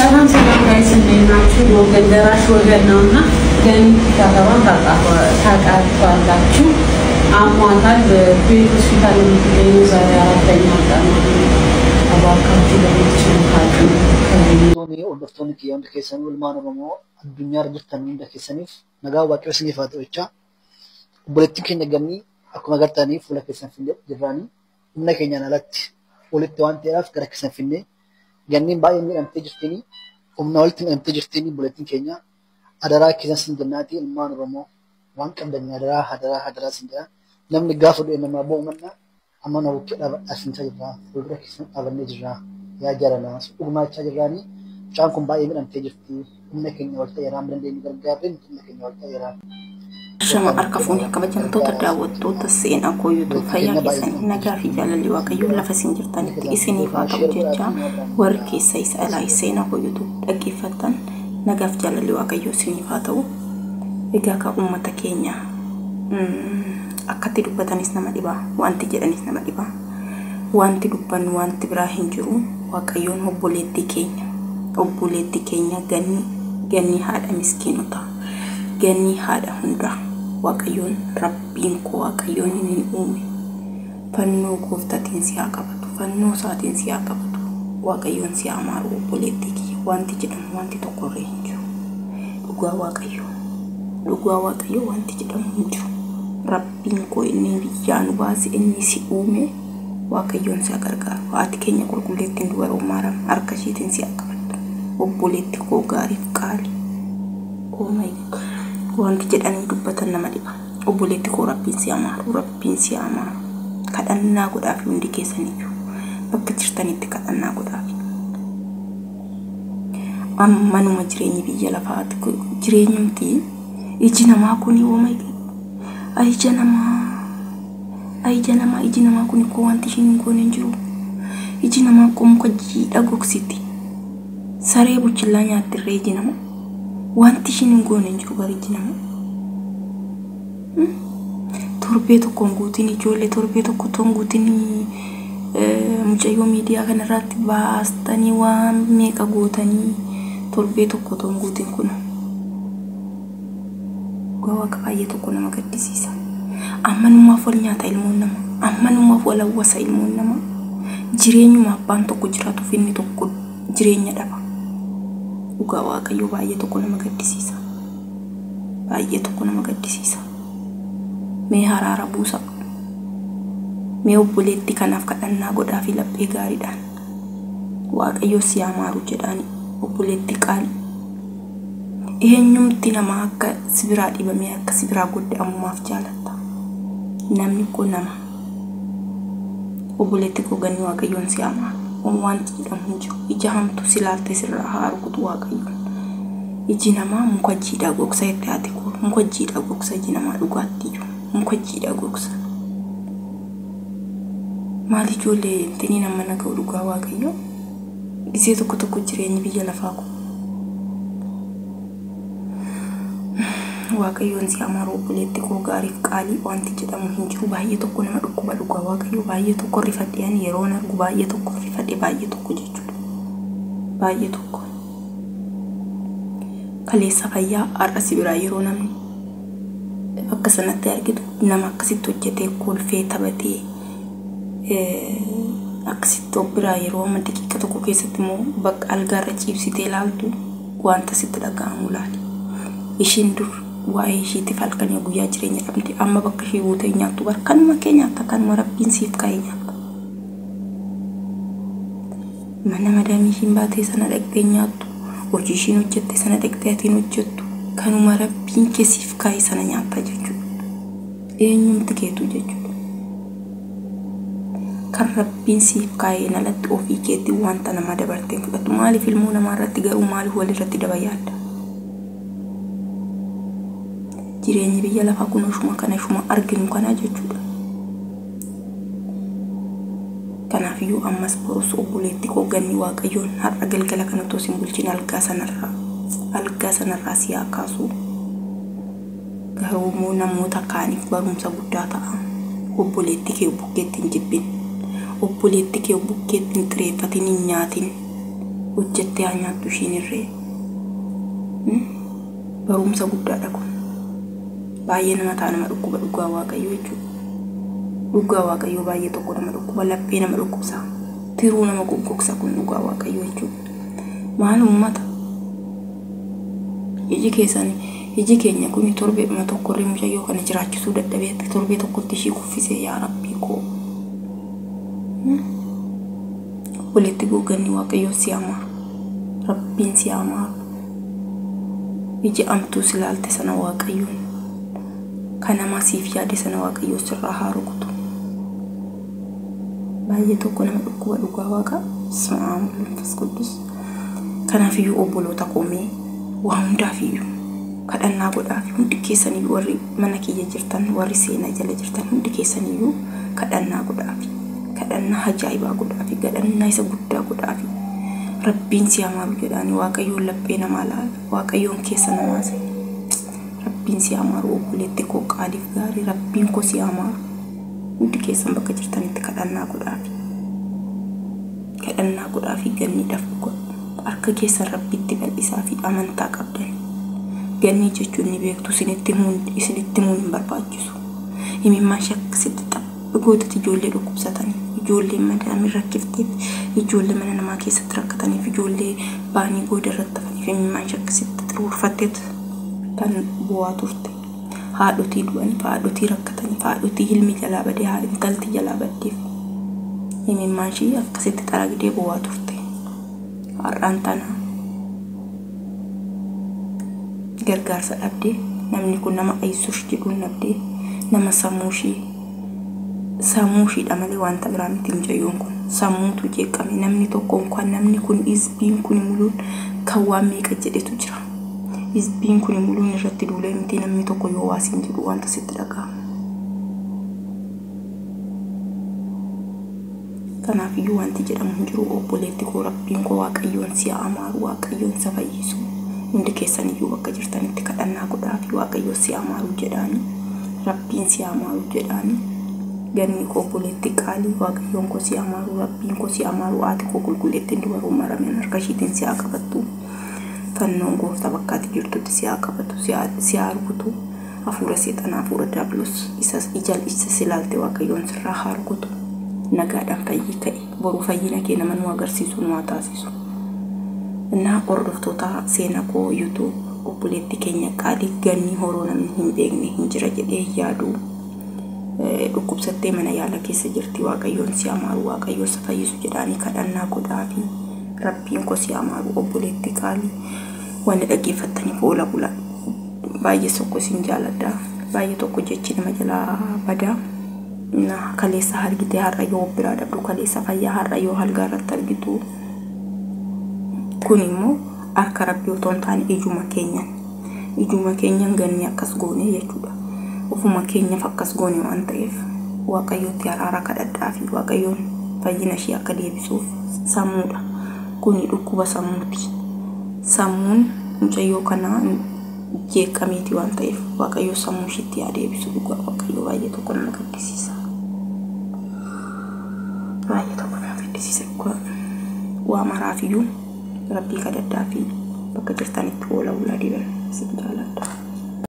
ሰላም ሰላም guys እንዴት ናችሁ? ወገን ደራሽ ወገን ነውና ገኒ ከተማን ታውቃላችሁ። አሟታል። በኩዌት ሆስፒታል የምትገኘው ዛሬ አራተኛ ቀኗ ነው። እባካችሁ በምትችሉት አቅም ከገኒ Hordoftoonni kiyya hundi keessanuu, ilmaan Oromoo addunyaarra jirtan hunda keessaniif nagaa Waaqayyo isiniif haa ta'u jechaa, obboleettiin keenya Gannii akkuma agartanii fuula keessan finnee jirraanii humna keenyaan alatti walitti waan ta'eedhaaf gara keessan finnee. Ganniin baay'ee miidhamtee jirtiini, humna walitti miidhamtee jirtiini. Obboleettiin keenya adaraa keessan sin jennaati, ilmaan Oromoo waan qabdanii adaraa adaraa adaraa sin jedha. Namni gaafa du'e namaa bo'u mannaa amma na bukkee dhaabadhaa sin jirraa, fuuldura keessan dhaabannee jirraa, yaa jaalalaa dhugumaa jechaa jirraanii. Mucaan kun baay'ee miidhamtee jirti. Humna keenya wal ta'eera, amma dandeenyu gargaarreen humna keenya wal ta'eera. Shama harka fuunee kabajamtoota daawwattoota seenaa kooyyutu fayyaa keessan, nagaa fi jaalalli Waaqayyoo lafa isin jirtanitti isiniif haa ta'u jecha, warri keessa isa alaa seenaa kooyyutu dhaggeeffattan nagaa fi jaalalli Waaqayyoo isiniif haa ta'u. Egaa ka uummata keenya akkatti dubbatanis nama dhibaa, wanti jedhanis nama dhibaa, wanti dubbannu wanti biraa hin jiru. Waaqayyoon obboleettii keenya, obboleettii keenya Ganni, Ganni haadha miskiinotaa, Ganni haadha hundaa, Waaqayyoon Rabbiin koo, Waaqayyoon inni uume fannoo gooftaatiin si haa qabatu, fannoo isaatiin si haa qabatu, Waaqayyoon si haa maaru. Obboleettii kiyya, wanti jedhamu wanti tokkollee hin jiru. Dhugaa Waaqayyoo, dhugaa Waaqayyoo, wanti jedhamu hin jiru. Rabbiin koo inni biyyaa nu baase, inni si uume, Waaqayyoon si haa gargaaru. Haati keenya qulqulleettiin dubaroo Maaram harka isheetiin si haa qabattu, obboleetti koo gaariif qaali. Oh my God. Wanti jedhanii dubbatan nama dhiba. Obboleetti koo, Rabbiin si amaaru, Rabbiin si amaaru. Kadhannaa godhaafi hundi keessaniyyuu. Bakka jirtanitti kadhannaa godhaafi. Ammanuma jireenyi biyya lafaati jireenyumti iji namaa kuni, oh my God. Ija namaa, ija namaa, iji namaa kuni koo wanti ishiin hin goone hin jiru. Iji namaa koo muka jiidha gogsiti. Saree buchillaa nyaattirree iji namaa. Wanti ishiin hin goone hin jiru bara iji namaa. Torbee tokkoon guutiin ijoollee, torbee tokko toon guutiin mucayyoo miidiyaa kanarratti baastanii waan meeqa gootanii, torbee tokko toon guutiin kun. Dhugaa Waaqa, baay'ee tokko nama gaddisiisa. Ammanumaaf wal nyaata ilmoon namaa. Ammanumaaf wal hawwasa ilmoon namaa. Jireenyuma abbaan tokko jiraatuuf inni tokko jireenya dhaba. Dhugaa Waaqayyoo, baay'ee tokko nama gaddisiisa. Baay'ee tokko nama gaddisiisa. Mee haraara buusa. Mee obboleetti kanaaf kadhannaa godhaa fi laphee gaariidhaan. Waaqayyo si haa maaru jedhaani, obboleetti qaali. Eenyumti namaa akka si biraa dhibamee akka si biraa goddamumaaf jaalatta? Namni koo nama. Obboleetti koo Ganni, Waaqayyoon si haa maaru. Wanti jedhamu hin jiru. Ija hamtuu si ilaalte sirraa haa rukutu Waaqayyoon. Iji namaa muka jiidhaa gogsa itti haati koo. Muka jiidhaa gogsa iji namaa dhugaatti iyyuu. Muka jiidhaa gogsa. Maal ijoollee intini nama naga'u, dhugaa Waaqayyo. Gisee tokko tokko jireenyi biyya lafaa kun. Waaqayyoon si amaaru, obboleetti koo gaariif qaalii, wanti jedhamu hin jiru. Baay'ee tokko nama dhukkuba, dhugaa Waaqayyo, baay'ee tokko rifadhe. Ani yeroon argu baay'ee tokko rifadhe, baay'ee tokko jechuudha. Baay'ee tokko. Kaleessa fayyaa, har'a si biraa yeroo namni bakka sanatti argitu, nama akkasitti hojjetee kolfee taphatee akkasitti of biraa yeroo amma daqiiqa tokko keessatti immoo bakka algaarra ciibsitee ilaaltu, wanta sitti dhaga'amu laali. Ishiin dur waa'ee ishiitiif halkanii guyyaa jireenya dhabde, amma bakka ishee buutee nyaattu bara kanuma kee nyaatta, kanuma Rabbiin siif kaa'ee nyaatta. Mana madaamii ishiin baatee sana dhaqxee nyaattu, hojii ishiin hojjette sana dhaqxee atiin hojjettu, kanuma Rabbiin kee siif kaa'e sana nyaatta jechuudha. Eenyumti keetu jechuudha. Kan Rabbiin siif kaa'een alatti ofii keetti wanta nama dabartee fudhattu. Maaliif ilmoo namaa irratti garuu, maaliif walirratti daba yaadda? Jireenyi biyya lafaa kun ishuma kana, ishuma arginu kana jechuudha. Kanaafiyyuu ammas borus, obboleetti koo Ganni, Waaqayyoon har'a galgala kana otoo sin bulchin algaa sanarraa si haa kaasu. Garuu immoo namoota kaaniif barumsa guddaa ta'a. Obboleetti kee bukkeetti hin jibbin. Obboleetti kee bukkeetti hin xireeffatin, hin nyaatin. Hojjettee haa nyaattu ishiin irree. Barumsa guddaadha kun. Baay'ee nama ta'a nama dhukkuba dhugaa Waaqayyoo jechuudha. Dhugaa Waaqayyoo baay'ee tokko nama dhukkuba, laphee nama dhukkubsa. Tiruu nama goggogsa kun dhugaa Waaqayyoo jechuudha. Maal uummata? Iji keessan iji keenya kun torbeedhuma tokkorree mucayyoo kana jiraachisuu dadhabee torbee tokkotti ishii kuffisee yaa Rabbii koo. Walitti goganni Waaqayyoo si amaaru. Rabbiin si amaaru. Iji amtuu si ilaalte sana Waaqayyoon. Kan namaa siif yaade sana Waaqayyoo sirraa haa rukutu. Baay'ee tokko nama dhukkuba dhugaa Waaqa. Sa'aa Manfas Qudus. Kanaafiyyuu obboloota koomee waa hundaafiyyuu kadhannaa godhaafi hundi keessaniyyuu warri mana kiyya jirtan warri seenaa jala jirtan hundi keessaniyyuu kadhannaa godhaafi. Kadhannaa ajaa'ibaa godhaafi. Kadhannaa isa guddaa godhaafi. Rabbiin si amaaru jedhaani Waaqayyoon laphee namaa laala. Waaqayyoon keessa namaa seena. Rabbiin si amaaru obboleetti koo qaaliif gaarii. Rabbiin koo si amaaru. Hundi keessan bakka jirtanitti kadhannaa godhaafi. Kadhannaa godhaafi ganniidhaaf dhugaa. Harka keessan Rabbitti bal'isaa fi amantaa qabdan. Gannii jechuun ni beektu isinitti himuun hin barbaachisu. Himimmaan shakkisitti xaphi gootatti ijoollee dhukkubsatanii, ijoollee madaamii rakkifteef, ijoollee mana namaa keessatti rakkataniif, ijoollee baanii gooda irratti hafaniif himimmaan shakkisitti xuruurfatteet kan bu'aa turte. Haadhotii du'aniif, haadhotii rakkataniif, haadhotii ilmi jalaa badee, intalti jalaa baddeef himimmaan ishii akkasitti xaragdee bu'aa turte. Har'aan tana gargaarsa dhabdee namni kun nama ayisuuf jedhuun dhabdee nama sammuu ishiidha malee wanta biraa miti mucayyoon kun sammuutu jeeqame namni tokko inkaan namni kun hizbiin kun muluun kan waan meeqa jedhetu jira. Hizbiin kun muluun irratti duulee miti namni tokko yoo waasiin jedhu wanta sitti dhaga'ama. Kanaafiyyuu wanti jedhamu hin jiru obboleetti koo Rabbiin koo Waaqayyoon si amaaru Waaqayyoon si fayyisu. Hundi keessaniyyuu bakka jirtanitti kadhannaa godhaafi Waaqayyoon si amaaru jedhaani. Rabbiin si amaaru jedhaani. Ganni koo obboleetti qaalii Waaqayyoon koo si amaaru Rabbiin koo si amaaru haati koo qulqulleettiin dubaroo marameen harka ishiitiin si haa qabattu. Fannoon gooftaa bakka ati jirtutti si haa qabatu si haa rukutu. Hafuura seexanaa hafuura daabiloos isa ija isa si ilaalte Waaqayyoon sirraa haa rukutu. Nagaadhaan fayyii ka'e boruu fayyina kee nama nu agarsiisu nu haa taasisu. Innaa hordoftoota seenaa koo YouTube obboleetti keenya qaalii gannii horoo namni hin beekne hin jira jedhee yaadu. Dhukkubsattee mana yaala keessa jirti Waaqayyoon si amaaru Waaqayyoon si fayyisu jedhaanii kadhannaa godhaafi Rabbiin koo si amaaru obboleetti qaalii waan dhaggeeffattaniif oola bula. Baay'ee tokko isin jaaladha. Baay'ee tokko jechi nama jalaa badaa. Kaleessa argite har'a yoo biraa dhabdu kaleessa fayyaa har'a yoo halgaa irratti argitu. Kun immoo harka Rabbii otoo hin taane ijuma keenyan. Ijuma keenyan ganni akkas goone jechuudha. Ofuma keenyaaf akkas goone waan ta'eef Waaqayyootti araara kadhadhaa fi Waaqayyoon fayyina ishee akka deebisuuf sammuudha. Kuni dhukkuba sammuuti. Sammuun mucayyoo kanaa jeeqameeti waan ta'eef Waaqayyo sammuu isheetti haa deebisu dhugaa Waaqayyo baay'ee tokko nama gaddisiisa. Baay'ee tokko nama gaddisiisa dhugaa. Waa maraafiyyuu Rabbii kadhadhaa fi bakka jirtanitti oola bulaa diban isin jaaladha.